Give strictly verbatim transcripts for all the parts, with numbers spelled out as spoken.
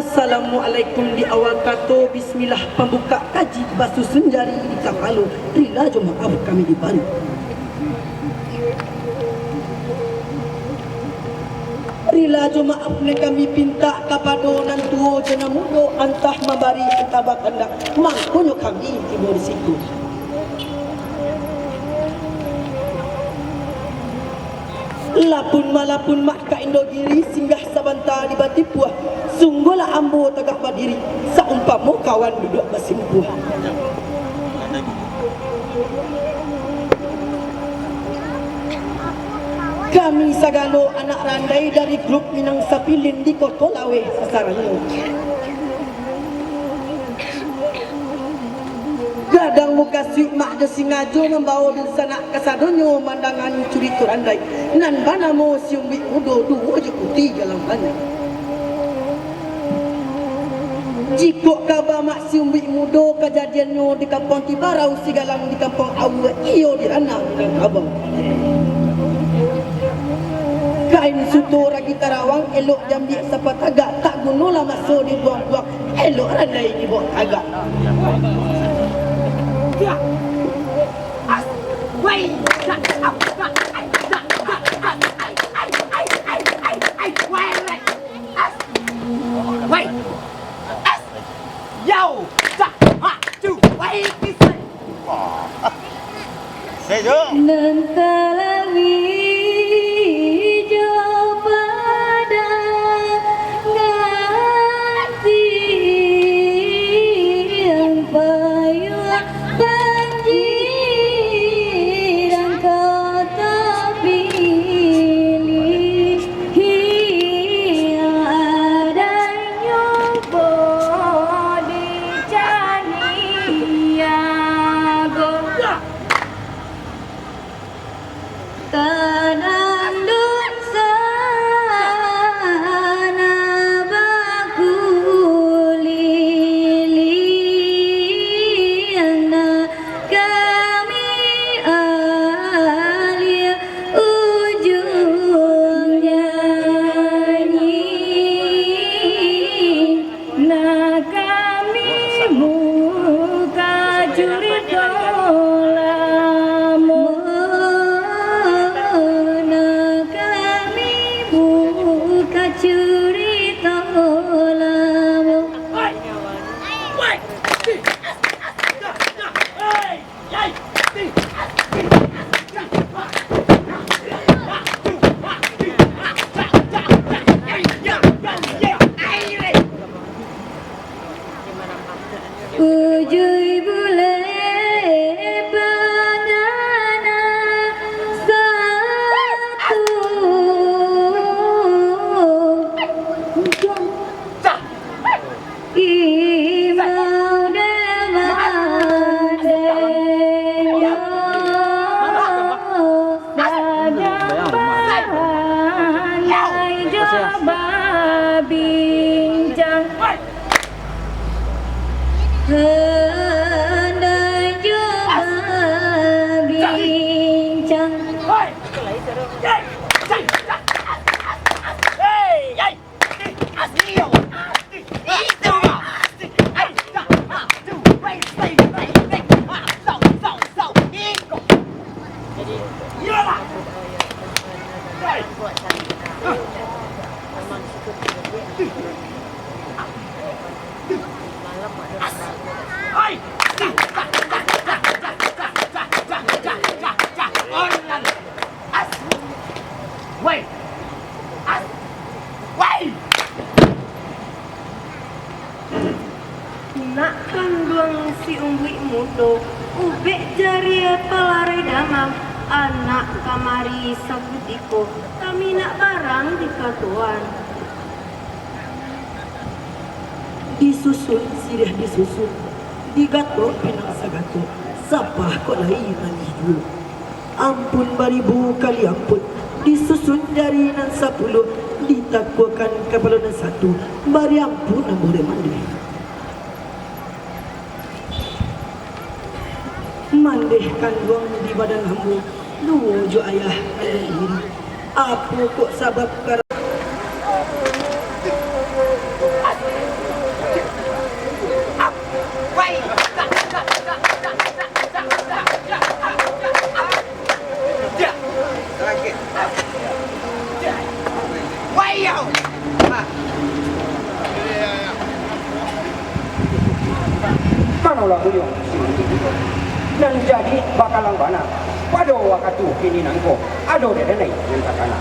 Assalamualaikum di awal kato, bismillah pambukak kaji, basusun jari di kapalo, rila jo maaf kami dibari. Rila jo maaf nan kami pintak kapado nan tuo jo nan mudo, antah mambari, antah bakandak, mangkonyo kami tibo di siko. Lapun malapun mak ka Indogiri, singgah sabanta di Batipuah, sungguahlah ambo tagak badiri, saumpamo kawan duduak basimpuah. Kami sagalo anak randai dari grup Minang Sapilin di Koto Laweh sasarangnyo. Gadang mukasuik mak jo singajo mambao dunsanak kasadonyo mandangani curito randai nan banamo Si Umbuik Mudo duo jo Puti Galang Bana. Jikok kaba mak Si Umbuik Mudo, kajadiannyo di Kampuang Tibarau, si Galang di Kampuang Aua, iyo di Ranah Minangkabau. Kain suto ragi tarawang, elok diambiak sapatagak, tak gunolah maso dibuang-buang, elok randai dibaok tagak. Wai. As. Yau. Sa. Ha. Cu. Wai, kisah. Wah. Sejo. Nan talawi jo padang nganti yang payuang banjir angkau tapilih. Hiang adanyo bodi caniago. Tanandun sana bakuliliang, kami alia ujung nyanyi. Nah, kami buka curito lamo. Nah, kami buka curito lamo. Ujuik bulek pangana satu. Imau demandenyo, sadang bahandai jo babincang. Handai jo babincang. Wai! As-, wai! Nak kanduang si Umbuik Mudo, ubek jariah palarai damam, anak kamari sakutiko, kami nak barang dikatoan. Disusun siriah disusun, digatok pinang sagatok, sapah kok lai manih juo. Ampun baribu kali ampun, disusun jari nan sapuluah, ditakuakan kapalo nan satu, bari ampun ambo dek mandeh. Mandeh kanduang di badan ambo, duo jo ayah kanduang diri. Apo kok sabab kara-, Nan jadi bakalang bana, pado wakatu kini nangko, ado dek denai nan takana.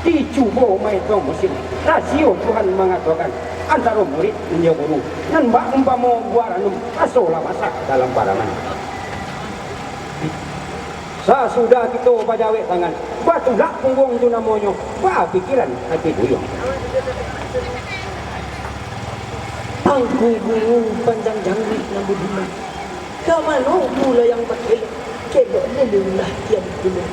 Dicubo maetong musim, rasio Tuhan mangatokan, antaro murid jo guru, nan bak umpamo buah ranum, raso lah masak dalam parangan. Sasudah kito bajawek tangan, batulak pungguang tu namonyo, bapikiran ati buyuang. Angku Guru Panjang Jangguik nan budiman, ka mano pulo yang bakelok, kelok leleh lah kian pulo.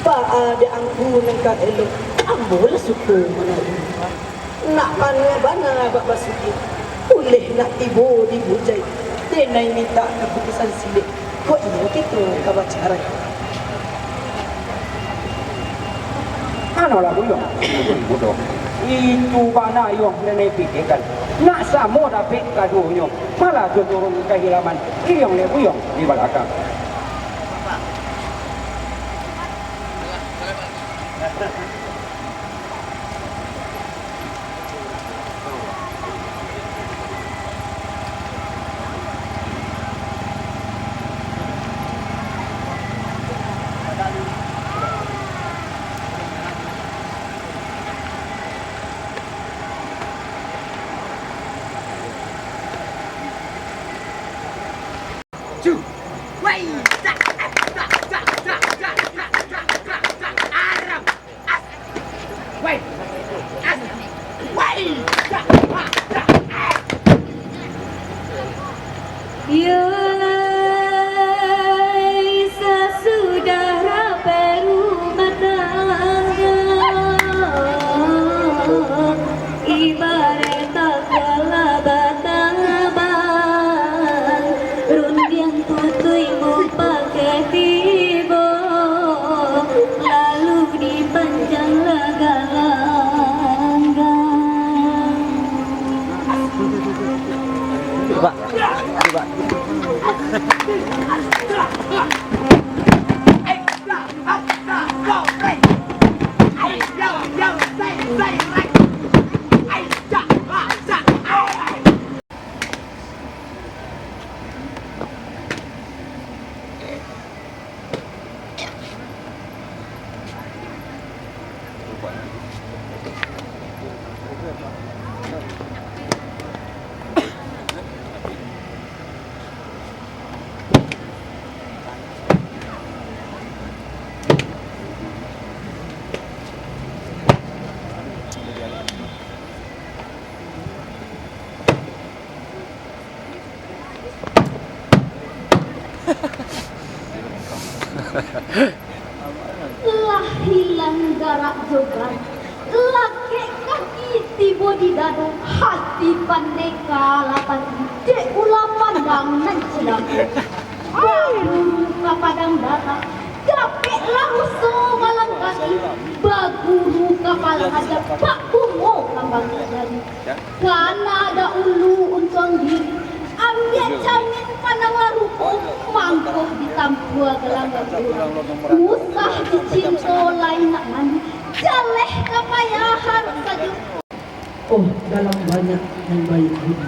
Baa dek angku nan ka elok, ambo lah suko manarik. Nak panuah bana bak basuki, uleh nak tibo di bujai, denai mintak kaputusan silek, kok iyo kito ka bacarai. Manolah buyuang, mudo. Itu bana iyo denai pikirkan. Nak samo dapek kaduonyo, malah jo turun ka hilaman, iriang dek buyuang di balakang. Yai, sasudah rapek rumah tangga, ibarat takua lah batabang, rundiang putuih mupake tibo, lalu dipanjang lah galanggang. Coba, coba. Lah hilang garak jo badan, lakek kaki tibo di dado, hati pandeka lah pati, dek ulah pandang nan cilako. Baburu ka padang darah, dapek lah ruso balang kaki, baguru ka palang aja, bak bungo kambang jari. Kana dahulu untuang diri, ambiak camin panawar rupo, mangko ditampua galanggang urang. Usah dicinto lai nak mandi, jaleh ka payah harus sajo. Oh, dalam banyak nan baik budi,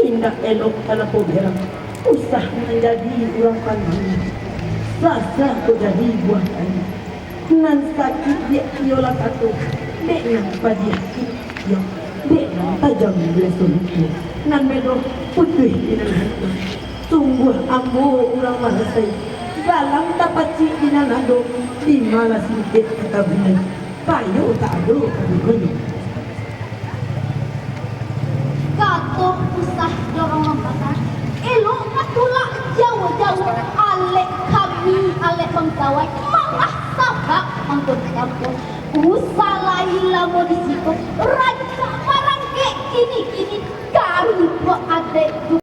indak elok talapo berang, usah manjadi urang pandai, sasah kok jadi buah kayu. Nan sakik dek iyo lah kato, dek nan padiah iyo, dek nan tajam biaso luko, nan medo putuih di nan hanto. Sungguah ambo urang marasai, galang tapacik di nan ado, di ma lah singkek ka tabulai, payo tak ado ka digunyo. Kato usah dorong lompatan, elok ka tulak jauah-jauah, alek kami, alek bangkawai, mangah sabab mangko di kampuang. Usah lai lamo di siko, rancak barangkek kini-kini, kami buek adek.